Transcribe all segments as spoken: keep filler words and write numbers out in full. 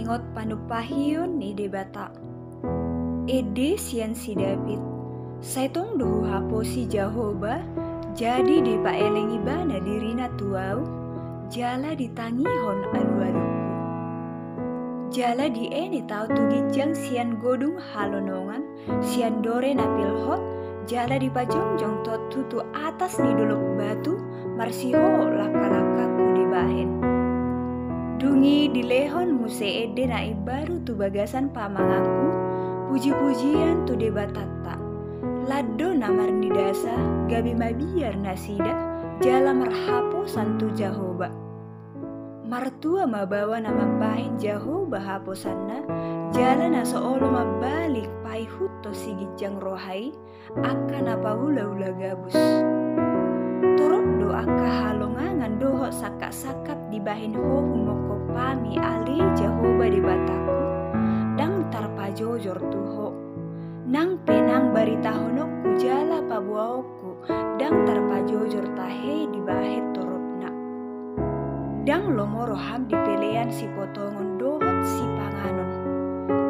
Ingot panumpahion ni Debata. Ende sian si David. Sai tong do huhaposi Jahowa, jadi dipaeleng ibana dirina tu ahu, jala ditangihon alualungku. Jala dienet ahu tu ginjang sian godung halonongan, sian dore na pilhot, jala dipajongjong tontu tu atas ni dolok batu, marsihohot langkalangkangku dibahen. Dung i dilehon muse ende na imbaru tu bagasan pamanganku, pujipujian tu Debatanta. Lan do na marnidasa, gabe mabiar nasida, jala marhaposan tu Jahowa. Martua ma baoa na mambahen Jahowa haposanna, jala na so olo mambalik paihuthon siginjang roha i, angka na paulaula gabus. Torop do angka halongangan dohot sangkapsangkap dibahen ho humongkop hami ale Jahowa Debatangku, ndang tarpajojor tu ho. Nang pe nang baritahononku jala paboaonku, ndang tarpajojor tahe dibahen toropna. Ndang lomo roham di pelean sipotongon dohot sipanganon.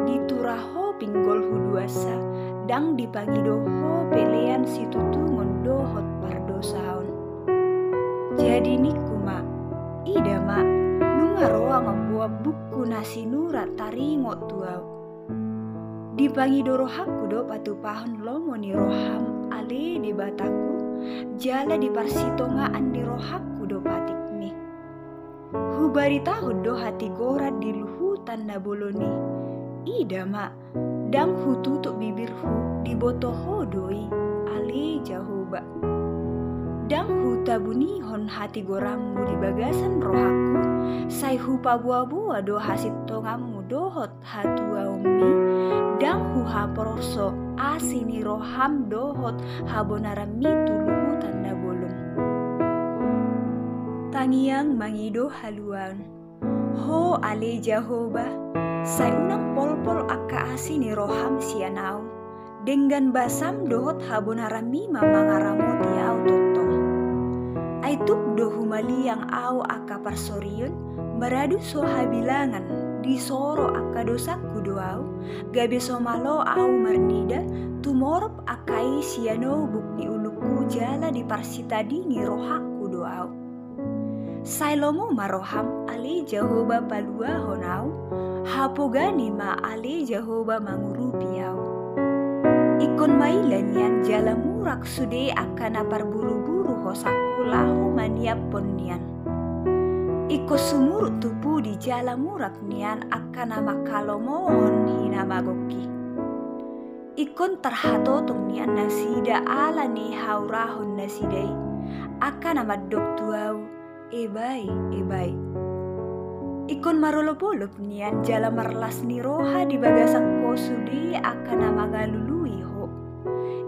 Ditura ho pinggol huduansa, ndang dipangido ho pelean situtungon dohot pardosaon. Jadi ningku ma, ida ma, nunga ro amangboambungku na sinurat taringot tu ahu. Dipangido rohangku do patupahon lomo ni roham ale Debatangku, jala di parsitongaan ni rohangku do patikmi. Hubaritahon do hatigoran di luhutan na bolon i. Ida ma, ndang hututup bibirhu, diboto ho do i, ale Jahowa. Ndang hutabunihon hatigoranmu di bagasan rohangku, sai hupaboaboa do hasintonganmu dohot hatuaonmi, ndang huhaporso asi ni roham dohot habonaranmi tu luhutan na bolon. Tangiang mangido haluaon. Ho ale Jahowa, sai unang polpol angka asi ni roham sian ahu, denggan basam dohot habonaranmi ma mangaramoti ahu tongtong. Ai tuk do humaliang ahu angka parsorion, maradu so habilangan, disoro angka dosangku do ahu, gabe so malo ahu marnida, tumorop angka i sian obuk ni ulungku jala diparsitadingi rohangku do ahu. Sai lomo ma roham ale Jahowa paluahon ahu, hapogani ma ale Jahowa mangurupi ahu. Ingkon maila nian jala murak sude angka na parburu-buru hosangku laho maniaphon nian. Ingkon sumurut tu pudi jala murak nian angka na mangkalomohon hinamagongki. Ingkon tarhatotong nian nasida ala ni haurahon nasida i, angka na mandok tu ahu, ebai, ebai. Ingkon marolopolop nian jala marlas ni roha di bagasan ho sude angka na mangalului ho.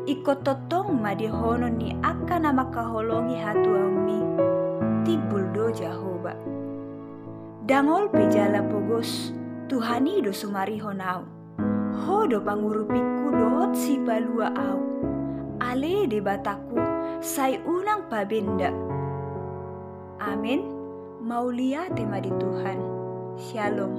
Ingkon tongtong ma dohonon ni angka na mangkaholongi hatuaonmi, timbul do Jahowa. Dangol pe jala pogos, Tuhan i do sumarihon ahu. Ho do pangurupingku dohot sipalua ahu. Ale Debatangku, sai unang pabenda. Amen. Mauliate ma di Tuhan. Syalom.